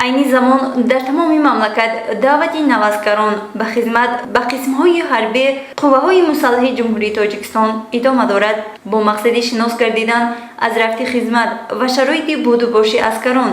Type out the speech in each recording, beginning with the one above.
Айни замон дар тамоми мамлакат даъвати наваскарон ба хизмат ба қисмҳои ҳарбӣ қувваҳои мусаллаҳи Ҷумҳурии Тоҷикистон идома дорад. Бо мақсади шинос гардидан аз рафти хизмат ва шароити будубоши аскарон,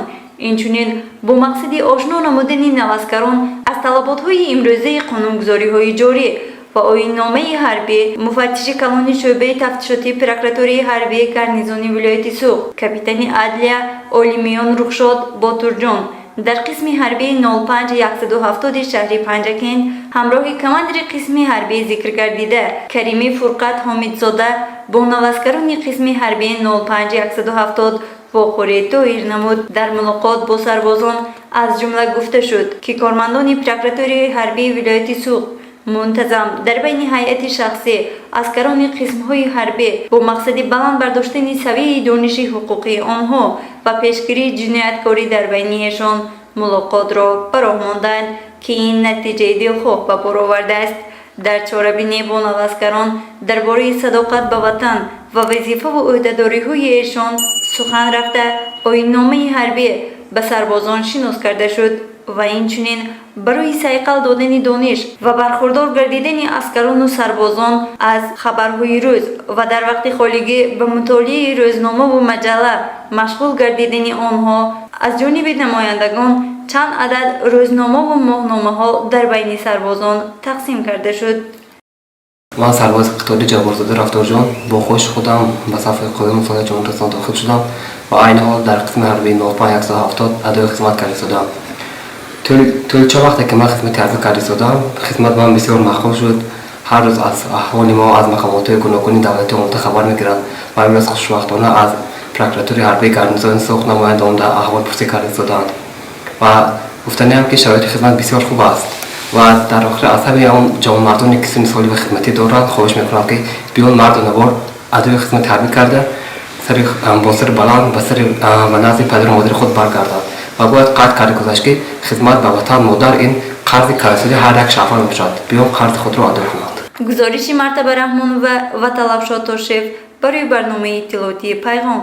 инчунин бо мақсади ошно намудани наваскарон аз талаботҳои имрӯзаи қонунгузориҳои ҷорӣ ва оинномаи ҳарбӣ, муфаттиши калони шӯъбаи тафтишотии прокуратураи ҳарбии гарнизони вилояти Суғд, капитани адлия Олимиён Рухшод Ботурҷон дар қисми ҳарбии 05170 шаҳри Панҷакент ҳамроҳи командири қисми ҳарбии зикргардида Каримӣ Фурқат Ҳомидзода бо наваскарони қисми ҳарбии 05170 вохӯрӣ доир намуд. Дар мулоқот бо сарбозон аз ҷумла гуфта шуд, ки кормандони прокуратураи ҳарбии вилояти Суғд мунтазам дар байни ҳайати шахсӣ аскарони қисмҳои ҳарбӣ бо мақсади баланд бардоштани савияи дониши ҳуқуқии онҳо ва пешгирии ҷинояткорӣ дар байни эшон мулоқотро ба роҳ монданд, ки ин натиҷаи дилхоҳ ба бор овардааст. Дар чорабинӣ бо наваскарон дар бораи садоқат ба ватан ва вазифаву ӯҳдадориҳои эшон сухан рафта, оинномаи ҳарбӣ ба сарбозон шинос карда шуд ва инчунин барои сайқал додани дониш ва бархурдор гардидани аскарону сарбозон аз хабарҳои рӯз ва дар вақти холигӣ ба мутолиаи рӯзномаву маҷалла машғул гардидани онҳо аз ҷониби намояндагон чанд адад рӯзномаву моҳномаҳо дар байни сарбозон тақсим карда шуд. Ман сарбози қатори Ҷабборзода Рафторҷон бо хоҳиши худам ба сафи Қувваи мусаллаҳи Ҷумҳурии Тоҷикистон дохил шудам ва айни ҳол дар қисми ҳарбии 05170 адои хизмат карда истодаам. Тӯли чанд вақте ки ман хизмати ҳарбӣ карда истодаам, хизмат ба ман бисёр маъқул шуд. Ҳар рӯз аз аҳволи мо аз мақомотҳои гуногуни давлатӣ омода хабар мегиранд ва имрӯз хушбахтона аз прокуратураи ҳарбии гарнизони Суғд намоянда омада аҳволпурсӣ карда истодаанд ва гуфтаниам, ки шароити хизмат бисёр хуб аст. Ва дар охир аз ҳамаи он ҷавонмардоне, ки синни соли хизматӣ доранд, хоҳиш мекунам, ки биён мардонавор адои хизмати ҳарбӣ карда, сари бо сари баланд ба сари ба назди падару модари худ баргарданд. Ва бояд қайд карда гузашт, ки хизмат ба ватан модар ин қарзи калонсолии ҳар як шаҳрванд мебошад. Биён қарзи худро адо кунанд. Гузориши Мартаба Раҳмонова ва Талабшод Тошев барои барномаи иттилоотии «Пайғом».